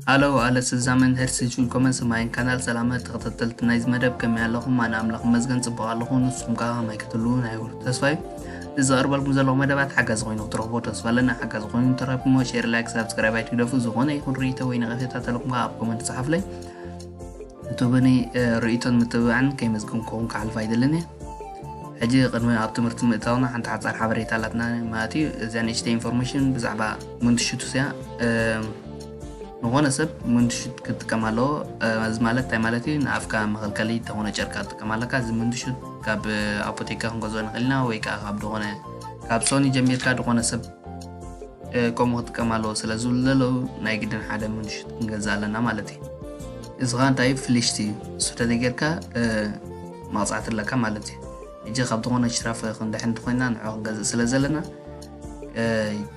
Hallo alle zusammen, herzlich willkommen zu meinem Kanal። ሰላመ ተኸታተልቲ ናይዚ መደብ፣ ከመይ ኣለኹም? ኣነ ኣምላኽ ይመስገን ጽቡቕ ኣለኹ። ንስኹም ከኣ ከመይ ክትህልዉ ናይ ብሩህ ተስፋ እዩ። እዚ ዘቕርበልኩም ዘለኹ መደባት ሓጋዚ ኮይኑ ክትረኽቦ ተስፋ ኣለና። ሓጋዚ ኮይኑ እንተረኺብኩሞ ሼር፣ ላይክ፣ ሳብስክራይብ ኣይትግደፉ። ዝኾነ ይኹን ርእይቶ ወይ ነቐፌታ ተለኩም ከኣ ኣብ ኮመንት ጸሓፉለይ። ንቱብኒ ርእይቶን ምትብባዕን ከይመዝገምኩኹም ክሓልፍ ኣይደልን እየ። ሕጂ ቅድሚ ኣብ ትምህርቲ ምእታውና ሓንቲ ሓጻር ሓበሬታ ኣላትና ማለት እዩ። እዚኣ ንእሽተይ ኢንፎርሜሽን ብዛዕባ ምንትሹት እያ። ዝኾነ ሰብ ምንትሹት ክጥቀም ኣለዎ። እዚ ማለት እንታይ ማለት እዩ? ንኣፍካ መኸልከሊ ዝኾነ ጨርቂ ክትጥቀም ኣለካ። እዚ ምንትሹት ካብ ኣፖቴካ ክንገዝኦ ንኽእል ኢና፣ ወይ ከዓ ካብ ዝኾነ ካብ ሶኒ ጀሚርካ ዝኾነ ሰብ ከምኡ ክጥቀም ኣለዎ ስለ ዝብሉ ዘለዉ ናይ ግድን ሓደ ምንትሹት ክንገዝእ ኣለና ማለት እዩ። እዚ ኸዓ እንታይ እዩ? ፍሊሽት እዩ። እሱ ተዘይጌርካ መቕጻዕቲ ኣለካ ማለት እዩ። ሕጂ ካብ ዝኾነ ሽራፍ ክንድሕን እንተኾይና ንዑ ክንገዝእ ስለ ዘለና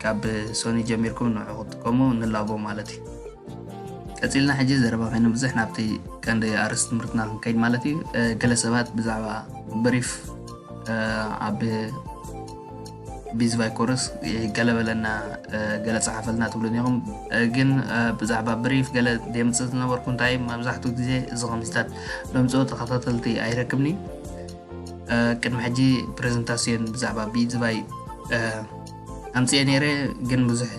ካብ ሶኒ ጀሚርኩም ንዑ ክትጥቀሙ ንላቦ ማለት እዩ። ቀጺልና ሕጂ ዘረባ ኮይኑ ብዙሕ ናብቲ ቀንዲ ኣርእስቲ ትምህርትና ክንከይድ ማለት እዩ። ገለ ሰባት ብዛዕባ ብሪፍ ኣብ ቢዝቫይ ኮርስ ገለ በለና፣ ገለ ጸሓፈልና ትብሉኒ ኢኹም። ግን ብዛዕባ ብሪፍ ገለ ደምጽእ ዝነበርኩ እንታይ፣ መብዛሕትኡ ግዜ እዚ ከምዚታት ደምጽኦ ተኸታተልቲ ኣይረክብኒ። ቅድሚ ሕጂ ፕሬዘንታሲዮን ብዛዕባ ቢዝቫይ ኣምጽኤ ነይረ፣ ግን ብዙሕ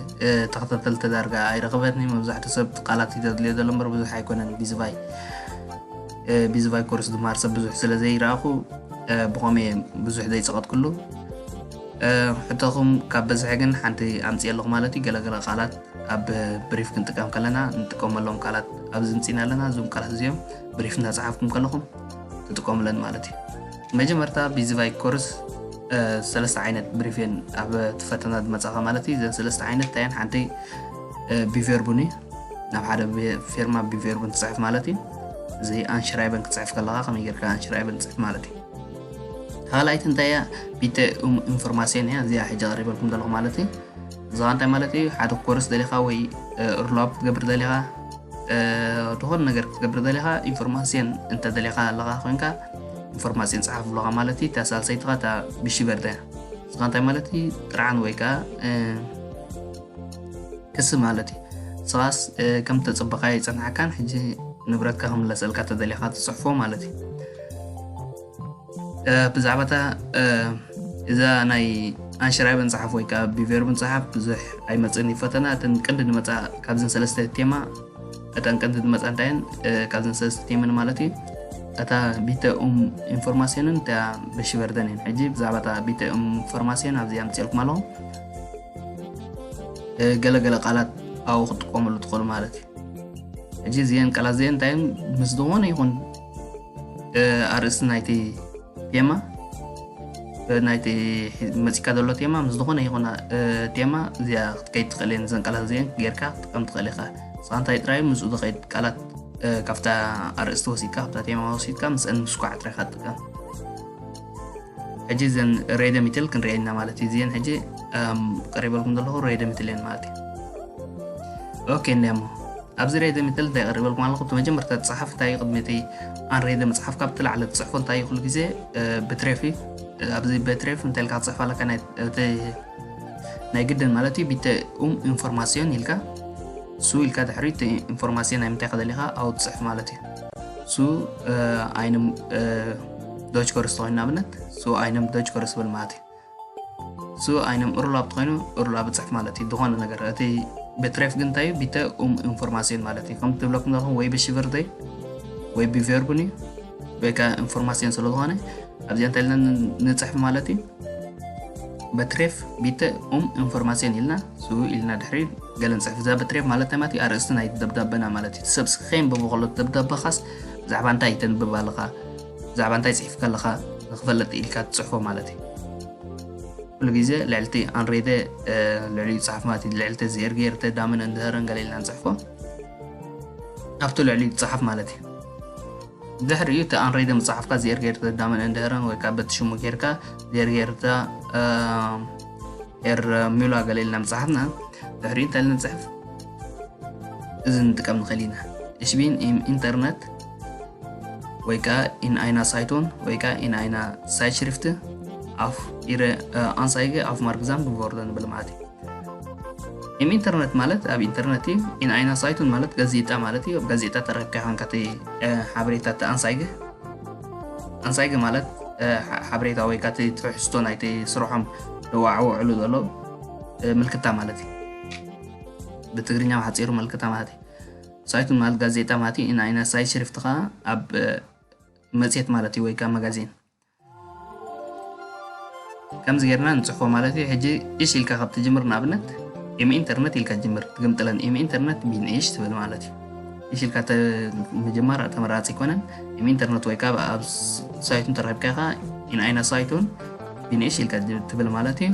ተኸታተልቲ ዳርጋ ኣይረኸበትኒ። መብዛሕትኡ ሰብ ቃላት እዩ ዘድልዮ ዘሎ እምበር ብዙሕ ኣይኮነን። ቢዝቫይ ቢዝቫይ ኮርስ ዝመሃር ሰብ ብዙሕ ስለ ዘይረኣኹ ብኸምኡ እየ ብዙሕ ዘይጸቐጥኩሉ። ሕቶኹም ካብ በዝሐ ግን ሓንቲ ኣምጽኤ ኣለኹ ማለት እዩ። ገለገለ ቃላት ኣብ ብሪፍ ክንጥቀም ከለና እንጥቀመሎም ቃላት ኣብዚ ምጺና ኣለና። እዞም ቃላት እዚኦም ብሪፍ እናጸሓፍኩም ከለኹም ትጥቀሙለን ማለት እዩ። መጀመርታ ቢዝቫይ ኮርስ ሰለስተ ዓይነት ብሪፍ እየን ኣብ ትፈተና ዝመጻኻ ማለት እዩ። እዘን ሰለስተ ዓይነት እንታይ እየን? ሓንቲ ቢቨርቡኒ ናብ ሓደ ፌርማ ቢቨርቡን ትጽሕፍ ማለት እዩ። እዚ ኣንሽራይበን ክትጽሕፍ ከለኻ ከመይ ጌርካ ኣንሽራይበን ትጽሕፍ ማለት እዩ። ካልኣይቲ እንታይ እያ? ቢተ ኡም ኢንፎርማሲዮን እያ። እዚኣ ሕጂ ቀሪበልኩም ዘለኹ ማለት እዩ። እዚኣ እንታይ ማለት እዩ? ሓደ ኮርስ ደሊኻ ወይ ሩላብ ክትገብር ደሊኻ፣ ዝኾነ ነገር ክትገብር ደሊኻ ኢንፎርማሲዮን እንተ ደሊኻ ኣለኻ ኮይንካ ኢንፎርማሲዮን ጸሓፍ ብሎኻ ማለት እዩ። እታ ሳልሰይትኻ እታ ብሽበርዳ እያ። እዚኣ እንታይ ማለት እዩ? ጥርዓን ወይ ከዓ ክሲ ማለት እዩ። ንስኻስ ከም ተጸበኻዮ ይጸንሓካን ሕጂ ንብረትካ ክምለሰልካ ተደሊኻ ትጽሕፎ ማለት እዩ። ብዛዕባ እታ እዛ ናይ ኣንሽራይበን ጸሓፍ ወይ ከዓ ቢቨርብን ጸሓፍ ብዙሕ ኣይመጽእን እዩ ፈተና። እተን ቀንዲ ዝመጻ ካብዘን ሰለስተ ቴማ፣ እተን ቀንዲ ዝመጻ እንታይ እየን? ካብዘን ሰለስተ ቴመን ማለት እዩ። እታ ቢተ ኡም ኢንፎርማሲዮንን እታ ብሽበርደን እየን። ሕጂ ብዛዕባ እታ ቢተ ኡም ኢንፎርማሲዮን ኣብዚ ኣምጽኤልኩም ኣለኹ። ገለገለ ቃላት ኣብኡ ክትጥቀሙሉ ትኽእሉ ማለት እዩ። ሕጂ እዚአን ቃላት እዚአን እንታይ እየን? ምስ ዝኾነ ይኹን ኣርእስቲ ናይቲ ቴማ፣ ናይቲ መፂካ ዘሎ ቴማ፣ ምስ ዝኾነ ይኹን ቴማ እዚኣ ክትከይድ ትኽእል እየን። እዘን ቃላት እዚአን ጌርካ ክትጥቀም ትኽእል ኢኻ። ንስኻ እንታይ ጥራይ ምስኡ ዝኸይድ ቃላት ካብታ ኣርእስቲ ወሲድካ፣ ካብታ ቴማ ወሲድካ ምስአን ምስኳዕ ጥራይ ኢኻ ትጥቀም። ሕጂ እዘን ሬደ ሚትል ክንሪኤ ኢና ማለት እዩ። እዚአን ሕጂ ቀሪበልኩም ዘለኹ ሬደ ሚትል እየን ማለት እዩ። ኦኬ እንዲያሞ ኣብዚ ሬደ ሚትል እንታይ ቀሪበልኩም ኣለኹ? እቲ መጀመርታ ትፅሓፍ እንታይ እዩ? ቅድሚ እቲ ኣንሬደ መፅሓፍ ካብ ትላዕለ ትፅሕፎ እንታይ እዩ? ኩሉ ግዜ ብትሬፍ እዩ። ኣብዚ ብትሬፍ እንታይ ኢልካ ትፅሕፍ ኣለካ? ናይ ግድን ማለት እዩ። ቢተ ኡም ኢንፎርማሲዮን ኢልካ ሱ ኢልካ ድሕሪ እቲ ኢንፎርማሲዮን ናይ ምንታይ ከደሊኻ ኣብኡ ትፅሕፍ ማለት እዩ። ሱ ኣይንም ዶች ኮርስ ተኮይኑ ንኣብነት ሱ ኣይንም ዶች ኮርስ ብል ማለት እዩ። ሱ ኣይንም ኡርላብ ተኮይኑ ኡርላብ ብፅሕፍ ማለት እዩ። ዝኾነ ነገር እቲ ብትሬፍ ግን እንታይ እዩ? ቢተ ኡም ኢንፎርማሲዮን ማለት እዩ። ከም ትብለኩም ዘለኹም ወይ ብሽቨርደይ ወይ ብቨርቡን እዩ ወይ ከዓ ኢንፎርማሲዮን ስለ ዝኾነ ኣብዚ እንታይ ኢልና ንፅሕፍ ማለት እዩ። በትሬፍ ቢተ ኡም ኢንፎርማሲዮን ኢልና ሱ ኢልና ድሕሪ ገለ ንፅሕፍ። እዛ በትሬፍ ማለት እንታይ ማለት እዩ? ኣርእስቲ ናይ ደብዳበና ማለት እዩ። ሰብ ከየንብቦ ከሎ ደብዳበኻስ ብዛዕባ እንታይ ተንብብ ኣለኻ፣ ብዛዕባ እንታይ ፅሒፍካ ኣለኻ ንክፈልጥ ኢልካ ትፅሕፎ ማለት እዩ። ኩሉ ግዜ ልዕልቲ ኣንሬደ ልዕሊኡ ይፅሓፍ ማለት እዩ። ልዕልቲ ዜርጌርተ ዳምን እንድህርን ገለ ኢልና ንፅሕፎ ኣብቲ ልዕሊኡ ይፅሓፍ ማለት እዩ። ድሕሪኡ እቲ ኣንሬደ ምፅሓፍካ ዜርጌርተ ዳምን እንድህርን ወይ ከዓ በቲ ሽሙ ጌርካ ዜርጌርተ ኤር ሚላ ገለ ኢልና ምፅሓፍና ድሕሪኡ እንታይ ኢልና ንፅሕፍ? እዚ ንጥቀም ንኽእል ኢና። እሽቢን ኢም ኢንተርነት ወይ ከዓ ኢን ኣይና ሳይቶን ወይ ከዓ ኢን ኣይና ሳይትሽሪፍት ኣፍ ኢረ ኣንሳይገ ኣፍ ማርግዛም ብቮርደ ንብል ማለት እዩ። ኢም ኢንተርነት ማለት ኣብ ኢንተርነት እዩ። ኢን ኣይና ሳይቱን ማለት ጋዜጣ ማለት እዩ። ኣብ ጋዜጣ ተረኪብካ ኢኻ እቲ ሓበሬታ ኣንሳይገ ኣንሳይገ ማለት ሓበሬታ ወይ ከኣ ትሕዝቶ ናይቲ ስርሖም ዘወዓውዕሉ ዘሎ ምልክታ ማለት እዩ። ብትግርኛ ሓፂሩ ምልክታ ማለት እዩ። ሳይቱን ማለት ጋዜጣ ማለት እዩ። ኢን ኣይና ሳይት ሽሪፍት ከኣ ኣብ መፅሄት ማለት እዩ ወይ ከኣ መጋዚን። ከምዚ ጌርና ንፅሕፎ ማለት እዩ። ሕጂ እሽ ኢልካ ካብ ትጅምር ንኣብነት ኢም ኢንተርነት ኢልካ ጅምር ትግምጥለን ኢም ኢንተርነት ቢን እሽ ትብል ማለት እዩ። እሽ ኢልካ ምጅማር ተመራፂ ኣይኮነን። ኢም ኢንተርነት ወይ ካብ ኣብ ሳይቱን ተረኪብካ ኢኻ ኢን ኣይና ሳይቱን ቢን እሽ ኢልካ ትብል ማለት እዩ።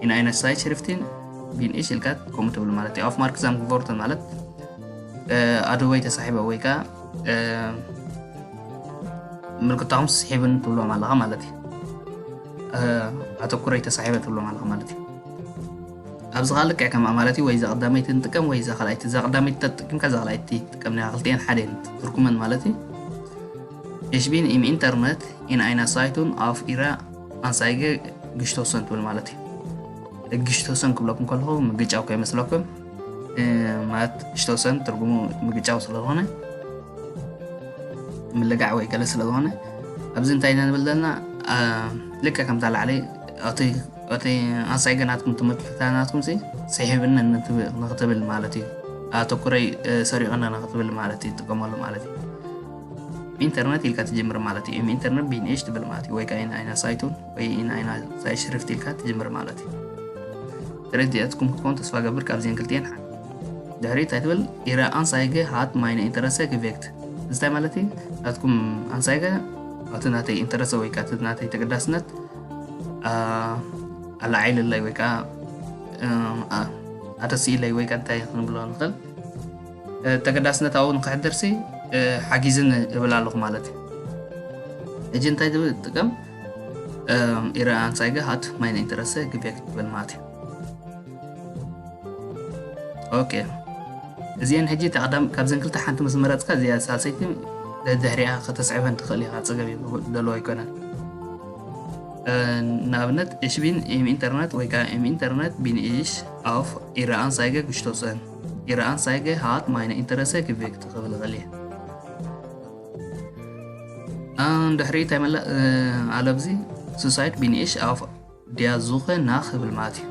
ኢን ኣይና ሳይት ሽሪፍትን ቢን እሽ ኢልካ ከምኡ ትብል ማለት እዩ። ኣፍ ማርክ ዛም ግቦርተን ማለት ኣደወይ ተሳሒበ ወይ ከኣ ምልክታኹም ስሒብን ትብሎም ኣለኻ ማለት እዩ። ኣተኩረይ ተሳሒበ ትብሎም ኣለኻ ማለት እዩ። ኣብዚ ኻልክ ከማ ማለት እዩ። ወይ እዛ ቀዳመይቲ ንጥቀም ወይ እዛ ካልኣይቲ። እዛ ቀዳመይቲ ተጠቂምካ እዛ ካልኣይቲ ትጥቀም ናይ ክልቲኤን ሓደ ትርጉመን ማለት እዩ። እሽቢን ኢም ኢንተርነት ኢን ኣይና ሳይቱን ኣፍ ኢራ ኣንሳይገ ግሽቶሰን ትብል ማለት እዩ። ግሽቶሰን ክብለኩም ከለኹ ምግጫው ከይመስለኩም ማለት ሽቶሰን ትርጉሙ ምግጫው ስለዝኾነ ምልጋዕ ወይ ገለ ስለዝኾነ ኣብዚ እንታይ ኢና ንብል ዘለና? ልክዕ ከምታ ላዕሊ እቲ ኣንሳይገ ናትኩም ትምህርትታ ናትኩም ስሒብኒ ንክትብል ማለት እዩ። ኣተኩረይ ሰሪቕኒ ንክትብል ማለት እዩ ትጥቀመሉ ማለት እዩ። ኢንተርነት ኢልካ ትጅምር ማለት እዩ። ኢም ኢንተርነት ቢንኤሽ ትብል ማለት እዩ። ወይ ከዓ ኢንኣይና ሳይቱን ወይ ኢንኣይና ሳይት ሽሪፍት ኢልካ ትጅምር ማለት እዩ። ተረዲኣትኩም ክኾን ተስፋ ገብር ካብዚን ክልቲኤን ሓደ። ድሕሪ እንታይ ትብል ኢረ ኣንሳይገ ሃት ማይነ ኢንተረሰ ግቬክት እንታይ ማለት እዩ? ናትኩም ኣንሳይገ እቲ ናተይ ኢንተረሰ ወይ ከዓ እቲ ናተይ ተገዳስነት ኣላዓይልለይ ወይ ከዓ ኣተስኢለይ ወይ ከዓ እንታይ ክንብሎ ንኽእል ተገዳስነታዊ ንክሕደርሲ ሓጊዝን እብል ኣለኹ ማለት እዩ። ሕጂ እንታይ ዝብል ጥቀም ኢረ ኣንሳይገ ሃት ማይነ ኢንተረሰ ግቬክት ትብል ማለት እዩ። ኦኬ እዚአን ሕጂ ተቐዳም ካብዘን ክልተ ሓንቲ ምስ መረፅካ እዚኣ ሳልሰይቲ ድሕሪኣ ከተስዕበን ትኽእል ኢኻ። ፀገም ደለዎ ኣይኮነን። ንኣብነት እሽ ቢን ኢም ኢንተርነት ወይ ከዓ ኢም ኢንተርነት ቢን እሽ ኣፍ ኢረ ኣንሳይገ ግሽቶፀን ኢረ ኣንሳይገ ሃት ማይነ ኢንተረሰ ግቬክት ክብል ይኽእል እየ። ድሕሪ እንታይ መላ ኣለብዚ ሱሳይድ ቢን እሽ ኣፍ ድያ ዙኸ ናኽ ይብል ማለት እዩ።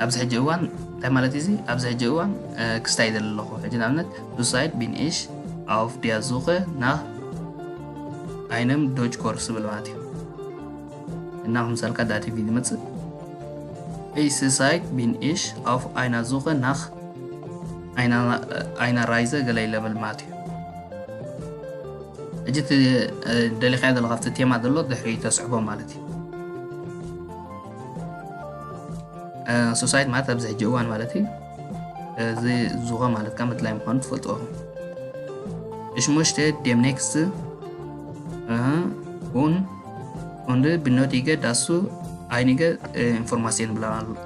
ኣብዚ ሕጂ እዋን እንታይ ማለት እዚ ኣብዚ ሕጂ እዋን ክስታይ ዘለኹ ሕጂ ንኣብነት ሱሳይድ ቢን እሽ ኣፍ ድያ ዙኸ ናኽ ኣይነም ዶጅ ኮርስ ይብል ማለት እዩ። እና ክምሳልካ ዳቲቪ ዝመፅእ ሱሳይድ ቢን እሽ ኣፍ ኣይና ዙኸ ናኽ ኣይና ራይዘ ገለ ይለበል ማለት እዩ። ሕጂ እቲ ደሊኻዮ ዘለካ ኣብቲ ቴማ ዘሎ ድሕሪ ተስዕቦ ማለት እዩ። ሱሳይድ ማለት ኣብዚ ሕጂ እዋን ማለት እዩ። እዚ ዙኸ ማለት ካብ ምድላይ ምዃኑ ትፈልጥዎ። እሽሙሽተ ዴም ኔክስት ኡን ኡንድ ብኖቲገ ዳሱ ኣይኒገ ኢንፎርማሲየን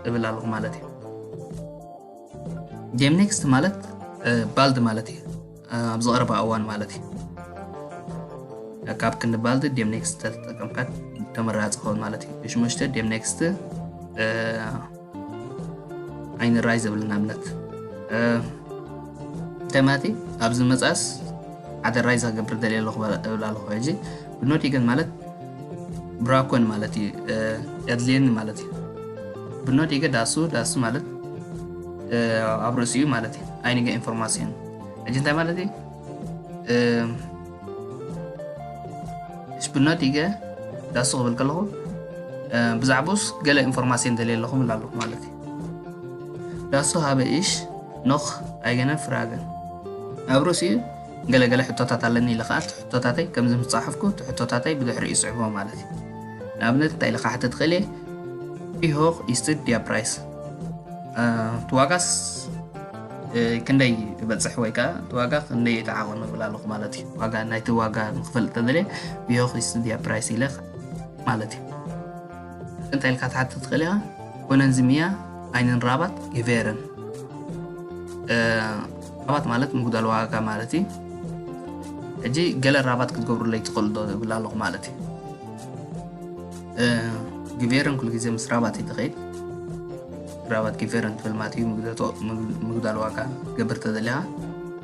እብል ኣለኹ ማለት እዩ። ዴም ኔክስት ማለት ባልድ ማለት እዩ። ኣብ ዝቐረባ እዋን ማለት እዩ። ካብ ክንዲ ባልድ ዴም ኔክስት ተጠቀምካ ተመራፂ ኸውን ማለት እዩ። ሽሙሽተ ዴም ኔክስት ኣይኒ ራይ ዘብል ንኣብነት እንታይ ማለት እዩ? ኣብዚ መፅኣስ ሓደ ራይ ዘገብር ደልየ ኣለኹ እብል ኣለኹ። ሕጂ ብኖቲገን ማለት ብራኮን ማለት እዩ። የድልየኒ ማለት እዩ። ብኖቲገ ዳሱ ዳሱ ማለት ኣብ ርእሲኡ ማለት እዩ። ኣይኒገ ኢንፎርማሲዮን ሕጂ እንታይ ማለት እዩ? እሽ ብኖቲገ ዳሱ ክብል ከለኹ ብዛዕባኡስ ገለ ኢንፎርማሲዮን ደልየ ኣለኹ እብል ኣለኹ ማለት እዩ። ዳሱ ሃበ እሽ ኖኽ ኣይገነ ፍራገን ኣብ ርእሲኡ ገለገለ ሕቶታት ኣለኒ ኢለ ከዓ እቲ ሕቶታተይ ከምዚ ምስ ፀሓፍኩ እቲ ሕቶታተይ ብድሕሪኡ ይስዕቦ ማለት እዩ። ንኣብነት እንታይ ኢለ ክሓትት ክእል እየ? ቪ ሆኽ ኢስት ድያ ፕራይስ እቲ ዋጋስ ክንደይ ይበፅሕ ወይ ከዓ እቲ ዋጋ ክንደይ ይተዓቐኑ ይብል ኣለኹ ማለት እዩ። ዋጋ ናይቲ ዋጋ ንክፈልጥ ተደልየ ቪ ሆኽ ኢስት ድያ ፕራይስ ኢለ ማለት እዩ። እንታይ ኢልካ ትሓትት ትኽእል ኢኻ? ኮነን ዝምያ ኣይንን ራባት ይቬርን ራባት ማለት ምጉዳል ዋጋ ማለት እዩ። ሕጂ ገለ ራባት ክትገብሩለይ ትኽእሉ ዶ እብል ኣለኹ ማለት እዩ። ግቬረን ኩሉ ግዜ ምስ ራባት እዩ ትኸይድ። ራባት ግቬረን ትብል ማለት እዩ። ምግዳል ዋጋ ገብር ተደሊኻ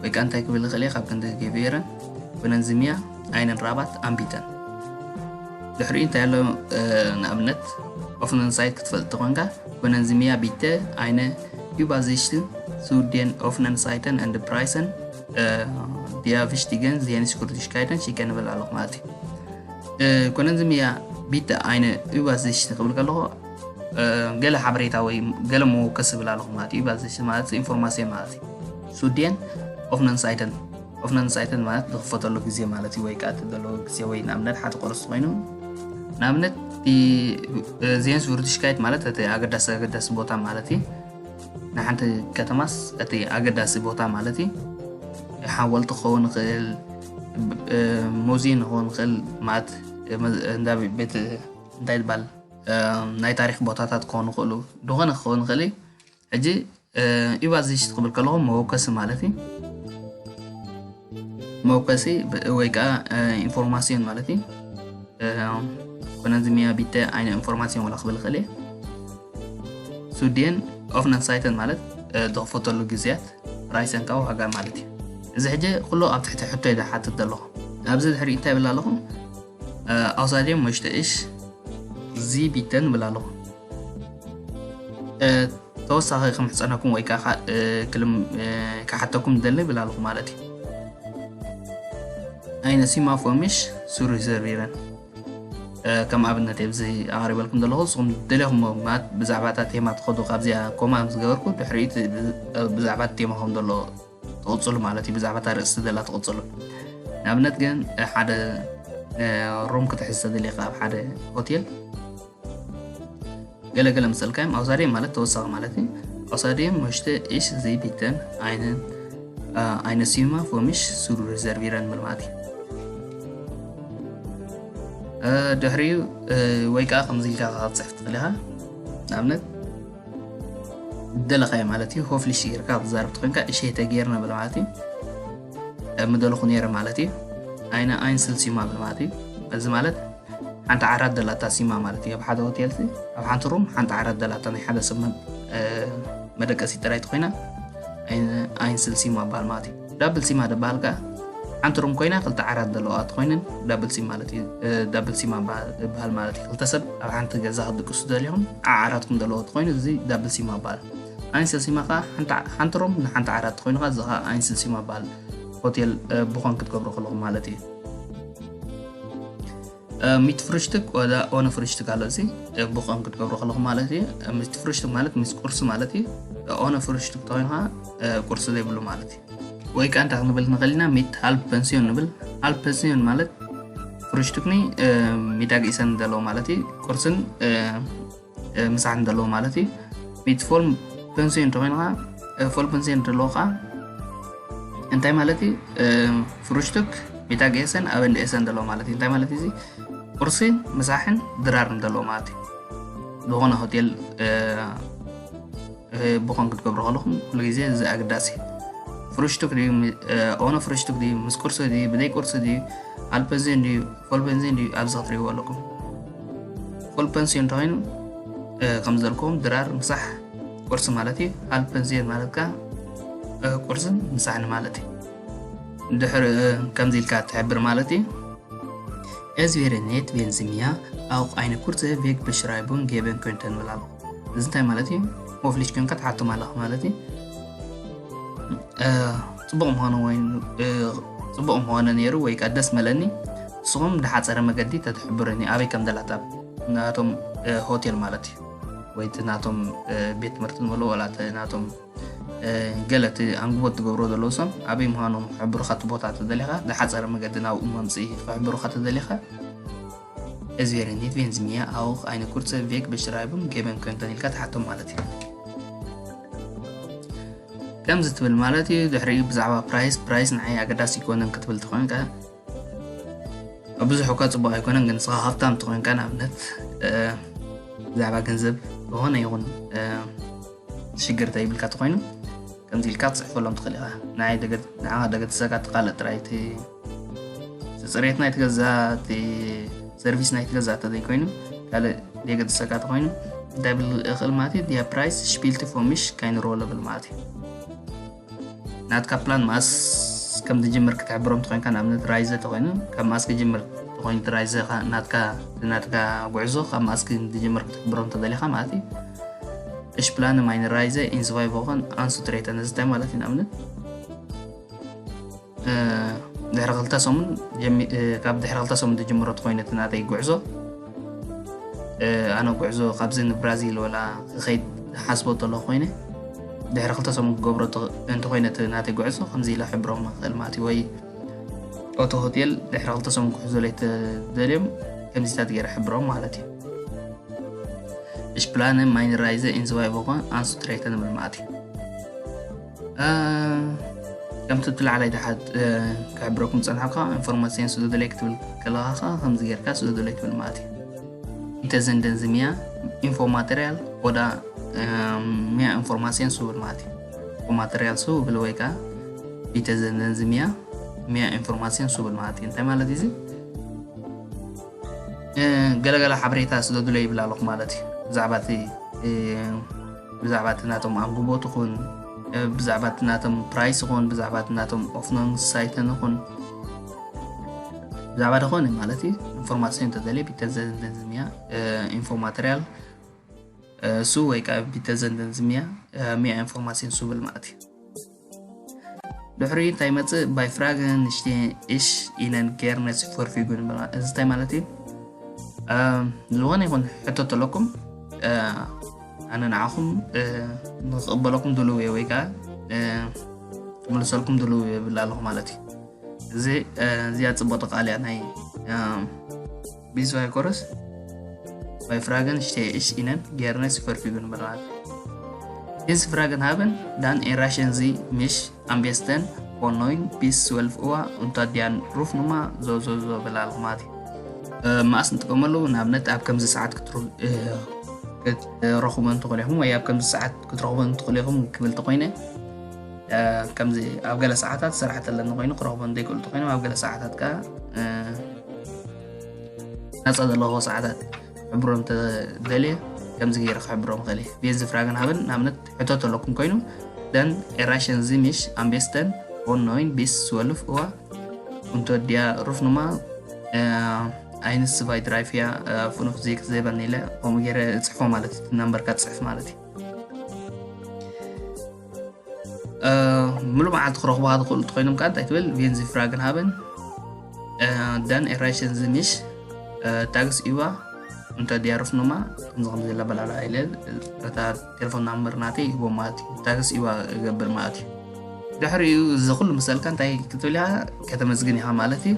ወይ ከዓ እንታይ ክብል ይኽእል እየ ካብ ክንዲ ግቬረን ኮነንዝሚያ ኣይነን ራባት ኣንቢተን። ድሕሪኡ እንታይ ኣሎ? ንኣብነት ኦፍነን ሳይት ክትፈልጥ ተኾንካ ኮነንዝሚያ ቢተ ኣይነ ዩባዚሽትን ሱዴን ኦፍነን ሳይተን እንድ ፕራይሰን ዲያ ቪሽቲገን ዚየንስ ኩርዲሽካይተን ሺከ ንብል ኣለኹ ማለት እዩ። ኮነንዝሚያ ቢተ ኣይነ ዩባዚሽትን ክብል ከለኹ ገለ ሓበሬታ ወይ ገለ መወከሲ ይብል ኣለኹ ማለት እዩ። ዩባዚሽትን ማለት ኢንፎርማሲዮን ማለት እዩ። ሱዴን ኦፍነን ሳይተን ኦፍነን ሳይተን ማለት ዝኽፈተሉ ግዜ ማለት እዩ። ወይ ከዓ እቲ ዘለዎ ግዜ ወይ ንኣብነት ሓደ ቁርሲ ኮይኑ ንኣብነት ዜንስ ቭርቲሽካይት ማለት እቲ ኣገዳሲ ኣገዳሲ ቦታ ማለት እዩ። ንሓንቲ ከተማስ እቲ ኣገዳሲ ቦታ ማለት እዩ። ሓወልቲ ክኸውን ይኽእል፣ ሙዚየም ክኸውን ይኽእል ማለት እንዳ ቤት እንታይ ይባል ናይ ታሪክ ቦታታት ክኾኑ ይኽእሉ ዝኾነ ክኸውን ይኽእል እዩ። ሕጂ ኢቫዚሽት ክብል ከለኹ መወከሲ ማለት እዩ። መወከሲ ወይ ከዓ ኢንፎርማሲዮን ማለት እዩ። ኮነንዝሚያ ቢተ ኣይነ ኢንፎርማሲዮን ወላ ክብል ይኽእል እየ። ሱዴን ኦፍነን ሳይተን ማለት ዝኽፈተሉ ግዜያት ራይሰን ከዓ ዋጋ ማለት እዩ። እዚ ሕጂ ኩሉ ኣብ ትሕቲ ሕቶ እዩ ዝሓትት ዘለኹ። ኣብዚ ድሕሪ እንታይ ይብል ኣለኹ? ኣውሳድዮም መሽተ እሽ ዚ ቢተን ይብል ኣለኹ። ተወሳኺ ክምሕፀነኩም ወይ ከዓ ክሓተኩም ደሊ ይብል ኣለኹ ማለት እዩ። ኣይነ ሲማ ፎሚሽ ሱሩ ዘርቢረን ከም ኣብነት ኣብዚ ኣቕሪበልኩም ዘለኹ ንስኹም ደሊኹም ማለት ብዛዕባ እታ ቴማ ትኸዱ ካብዚኣ ኮማ ምስ ገበርኩ ድሕሪኡ ብዛዕባ ቴማ ከም ዘሎ ትቕፅሉ ማለት እዩ። ብዛዕባ እታ ርእስቲ ዘላ ትቕፅሉ። ንኣብነት ግን ሓደ ሩም ክትሕዝ ተደሊኻ ኣብ ሓደ ሆቴል ገለገለ መሰልካዮም ኣውሳድዮም ማለት ተወሳኺ ማለት እዩ። ኣውሳድዮም መሽተ እሽ ዘይቢተን ኣይነን ኣይነ ሲማ ፎሚሽ ሱሩ ሪዘርቪረን ምል ማለት እዩ። ድሕሪኡ ወይ ከዓ ከምዚ ኢልካ ክትፅሕፍ ትኽእል ኢኻ። ንኣብነት ደለኻዮ ማለት እዩ። ሆፍሊሽ ጌርካ ክትዛረብ ትኮንካ እሸ ተጌርና ብል ማለት እዩ። ምደለኹ ነይረ ማለት እዩ። ኣይነ ኣይንስል ሲማ ብል ማለት እዩ። እዚ ማለት ሓንቲ ዓራት ደላታ ሲማ ማለት እዩ። ኣብ ሓደ ሆቴል ኣብ ሓንቲ ሩም ሓንቲ ዓራት ደላታ ናይ ሓደ ሰብ መደቀሲ ጥራይ ትኮይና ኣይንስል ሲማ በሃል ማለት እዩ። ዳብል ሲማ ደበሃል ከዓ ሓንቲ ሩም ኮይና ክልተ ዓራት ዘለዋ ትኮይንን ዳብል ሲማ ማለት እዩ። ዳብል ሲማ በሃል ማለት እዩ። ክልተ ሰብ ኣብ ሓንቲ ገዛ ክድቅሱ ደሊኹም ዓዓራትኩም ዘለዎ ትኮይኑ እዚ ዳብል ሲማ በሃል። ኣይንስል ሲማ ከዓ ሓንቲ ሩም ንሓንቲ ዓራት ትኮይኑ ከዓ እዚ ከዓ ኣይንስል ሲማ በሃል። ሆቴል ብኾን ክትገብሩ ከለኹም ማለት እዩ። ሚት ፍርሽትክ ወላ ኦነ ፍርሽትክ ኣሎ እዚ ብኾን ክትገብሩ ከለኹም ማለት እዩ። ሚት ፍርሽትክ ማለት ምስ ቁርሲ ማለት እዩ። ኦነ ፍርሽትክ ተኮይኑ ከዓ ቁርሲ ዘይብሉ ማለት እዩ። ወይ ከዓ እንታይ ክንብል ንኽእል ኢና? ሚት ሃልፕ ፐንሲዮን ንብል። ሃልፕ ፐንሲዮን ማለት ፍርሽትክኒ ሚዳግ ኢሰን ዘለዎ ማለት እዩ። ቁርስን ምሳሕን ዘለዎ ማለት እዩ። ሚት ፎል ፐንሲዮን ተኮይኑ ከዓ ፎል ፐንሲዮን ዘለዎ ከዓ እንታይ ማለት እዩ? ፍሩሽቱክ ሚታግ ኤሰን ኣበንድ ኤሰን ዘለዎ ማለት እዩ። እንታይ ማለት እዩ? ቁርሲ ምሳሕን ድራርን ዘለዎ ማለት እዩ። ዝኾነ ሆቴል ብኾን ክትገብሩ ከለኹም ኩሉ ግዜ እዚ ኣገዳሲ እዩ። ፍሩሽቱክ ድዩ ኦነ ፍሩሽቱክ ድዩ ምስ ቁርሲ ድዩ ብደይ ቁርሲ ድዩ ኣልፐንዚዮን ድዩ ፎልፐንዚዮን ድዩ ኣብዚ ክትሪእዎ ኣለኩም። ፎልፐንሲዮን እንተኮይኑ ከም ዘልኩም ድራር ምሳሕ ቁርሲ ማለት እዩ። ኣልፐንዚዮን ማለት ከዓ ቁርስን ምሳሕን ማለት እዩ። ድሕሪ ከምዚ ኢልካ ትሕብር ማለት እዩ። Es wäre nett, wenn Sie mir auch eine kurze Wegbeschreibung geben könnten ንብል ኣሎ። እዚ እንታይ ማለት እዩ? ወፍሊሽ ኮንካ ትሓቶም ኣለኻ ማለት እዩ። ጽቡቕ ምኾነ ወይ ጽቡቕ ምኾነ ነይሩ ወይ ከዓ ደስ መለኒ ንስኹም ዝሓፀረ መገዲ ተትሕብሩኒ ኣበይ ከም ዘላታ ናቶም ሆቴል ማለት እዩ ወይ እቲ ናቶም ቤት ትምህርቲ ንበሎ ወላ ናቶም ገለ እቲ ኣንግቦት ትገብሮ ዘለዉ ሰም ኣበይ ምዃኖም ክሕብሩኻ እቲ ቦታ ተደሊኻ ዝሓፀረ መገዲ ናብኡ መምፅኢ ክሕብሩኻ ተደሊኻ Es wäre nett, wenn Sie mir auch eine kurze Wegbeschreibung geben könnten ኢልካ ትሓቶም ማለት እዩ። ከምዚ ትብል ማለት እዩ። ድሕሪኡ ብዛዕባ ፕራይስ ፕራይስ ንዓይ ኣገዳሲ ኣይኮነን ክትብል ትኾንካ ብዙሕ እኳ ፅቡቅ ኣይኮነን ግን ንስኻ ሃብታም ትኾንካ ንኣብነት ብዛዕባ ገንዘብ ዝኾነ ይኹን ሽግር ተይብልካ ተኮይኑ ከምዚ ኢልካ ትፅሕፈሎም ትኽእል ኢኻ። ንዓይ ደገ ንዓኻ ደገ ትሰጋ ትቃለጥ ጥራይ እቲ እቲ ፅሬት ናይ ትገዛ እቲ ሰርቪስ ናይ ትገዛ ተዘይኮይኑ ካልእ ደገ ተሰካተ ኮይኑ እንታይ ብል እኽእል ማለት እዩ? ዲያ ፕራይስ ሽፒልቲ ፎሚሽ ካይን ሮለ ብል ማለት እዩ። ናትካ ፕላን ማስ ከም ዝጅምር ክትሕብሮም ትኾይንካ፣ ንኣብነት ራይዘ ተኾይኑ ካብ ማስ ክጅምር ተኾይኑ ራይዘ ናትካ ናትካ ጉዕዞ ካብ ማስ ዝጅምር ክትሕብሮም ተደሊኻ ማለት እዩ። እሽ ፕላን ማይን ራይዘ ኢንዝቫይ ቮኸን ኣንሱ ትሬተን እዚ እንታይ ማለት እዩ? ንኣብነት ድሕሪ ክልተ ሰሙን ካብ ድሕሪ ክልተ ሰሙን ዝጅምሮ ተኾይነ እቲ ናተይ ጉዕዞ ኣነ ጉዕዞ ካብዚ ንብራዚል ወላ ክኸይድ ሓስቦ ተሎ ኮይነ ድሕሪ ክልተ ሰሙን ክገብሮ እንተኮይነ እቲ ናተይ ጉዕዞ ከምዚ ኢለ ሕብሮም ክእል ማለት እዩ። ወይ ኦቶ ሆቴል ድሕሪ ክልተ ሰሙን ክሕዞ ለይ ተደልዮም ከምዚታት ገይረ ሕብሮም ማለት እዩ። እሽ ፕላን ማይን ራይዘ ኢንዝዋይ ቦኸ ኣንሱ ትሬተ ንብል ማለት እዩ። ከምቲ እቲ ላዕላይ ድሓት ክሕብረኩም ዝጸናሕኩ ኢንፎርማሲን ስለ ደለይ ክትብል ከለኻ ከምዚ ጌርካ ስለ ደለይ ትብል ማለት እዩ። ኢተዘንደንዚ ሚያ ኢንፎ ማቴሪያል ወዳ ሚያ ኢንፎርማሲን ሱ ብል ማለት እዩ። ኢንፎ ማቴሪያል ሱ ብል ወይ ከዓ ኢተዘንደንዚ ሚያ ሚያ ኢንፎርማሲን ሱ ብል ማለት እዩ። እንታይ ማለት እዩ እዚ? ገለገለ ሓበሬታ ስለ ደለይ ይብል ኣለኹ ማለት እዩ። ብዛዕባ እቲ ብዛዕባ እቲ ናቶም ኣንግቦት ይኹን ብዛዕባ እቲ ናቶም ፕራይስ ይኹን ብዛዕባ እቲ ናቶም ኦፍኖን ሳይተን ይኹን ብዛዕባ ደኾነ ማለት እዩ። ኢንፎርማሲን እንተደልየ ቢተዘንደንዝሚያ ኢንፎ ማቴሪያል ሱ ወይ ከዓ ቢተዘንደንዝሚያ ሚያ ኢንፎርማሲን ሱ ብል ማለት እዩ። ድሕሪ እንታይ መጽእ ባይ ፍራገን ንሽቴ እሽ ኢነን ጌርነ ሲፈርፊጉን እዚ እንታይ ማለት እዩ? ዝኾነ ይኹን ሕቶ ተለኩም ኣነ ንዓኹም ንክቕበለኩም ድልው እየ ወይ ከዓ ክምልሰልኩም ድልው እየ ብል ኣለኹ ማለት እዩ። እዚ እዚኣ ፅቡቅ ቃል እያ ናይ ቢዝቫይ ኮረስ ባይ ፍራገን ሽቴ እሽ ኢነን ጌርነ ሲፈርፊጉን ብል ማለት እዩ። እዚ ፍራገን ሃበን ዳን ኤራሽን ዚ ምሽ ኣምቤስተን ፎኖይን ቢስ ስወልፍ እዋ ኡንታዲያን ሩፍ ኑማ ዞዞዞ ብል ኣለኹ ማለት እዩ። ማእስ ንጥቀመሉ ንኣብነት ኣብ ከምዚ ሰዓት ክትረኽቡ እንትኽእሉ ኢኹም ወይ ኣብ ከምዚ ሰዓት ክትረኽቡ እንትኽእሉ ኢኹም ክብል ተኮይነ ከምዚ ኣብ ገለ ሰዓታት ስራሕ ተለኒ ኮይኑ ክረኽቦ እንተይክእሉ ተኮይኖም ኣብ ገለ ሰዓታት ከዓ ናፃ ዘለዎ ሰዓታት ክሕብሮም ተደልየ ከምዚ ገይረ ክሕብሮም ክእል እየ። ቤንዚ ፍራግን ሃብን ንኣብነት ሕቶ ተለኩም ኮይኑ ደን ኤራሽን ዚሚሽ ኣምቤስተን ኦኖይን ቢስ ስወልፍ እዋ እንተወዲያ ሩፍ ኑማ ኣይንስ ስባይ ድራይፍያ ፍኑፍ ዜክ ዜበን ኢለ ከምኡ ገይረ እፅሕፎ ማለት እዩ። ነምበርካ ትፅሕፍ ማለት እዩ። ምሉእ መዓልቲ ክረኽቡኻ ዝኽእሉ እንተኮይኖም ከዓ እንታይ ትብል ቬንዚ ፍራግን ሃበን ደን ኤራሽን ዝሚሽ ታግስ ኢባ እንተ ዲያሩፍ ኖማ ከምዚ ከምዚ ኢለ በላላ ኢለ እታ ቴሌፎን ናምበር ናተይ ይህቦ ማለት እዩ። ታግስ ኢባ እገብር ማለት እዩ። ድሕሪኡ እዚ ኩሉ ምሰልካ እንታይ ክትብል ኢኻ? ከተመስግን ኢኻ ማለት እዩ።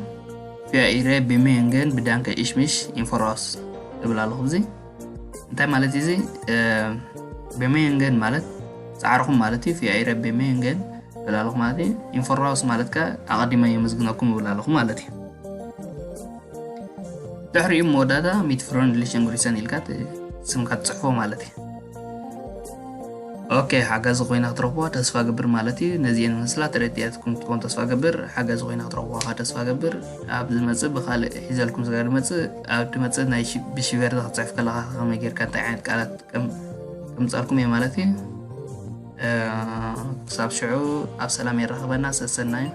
ፊያ ኢረ ብሜንገን ብዳንከ ኢሽሚሽ ኢንፎራስ እብል ኣለኹ። እዚ እንታይ ማለት እዩ? እዚ ብሜንገን ማለት ፃዕርኹም ማለት እዩ። ፊያ ኢረ ብሜንገን እብል ኣለኹ ማለት እዩ። ኢንፎራስ ማለት ከ ኣቐዲመ የመስግነኩም እብል ኣለኹ ማለት እዩ። ድሕሪኡ መወዳእታ ሚት ፍሮንድሊ ሸንጉሪሰን ኢልካ ስምካ ትፅሕፎ ማለት እዩ። ኦኬ ሓጋዚ ኮይና ክትረኽብዋ ተስፋ ገብር ማለት እዩ። ነዚአን ምስላ ተረዲኣትኩም ክትኮን ተስፋ ገብር። ሓጋዚ ኮይና ክትረኽብዋ ከዓ ተስፋ ገብር። ኣብ ዝመፅእ ብካልእ ሒዘልኩም ስጋ ዝመፅእ ኣብ ድመፅእ ናይ ብሽቨርዛ ክትፅሕፍ ከለካ ከመይ ጌርካ እንታይ ዓይነት ቃላት ከምፃልኩም እየ ማለት እዩ። ክሳብ ሽዑ ኣብ ሰላም የራኽበና። ሰሰናዩ።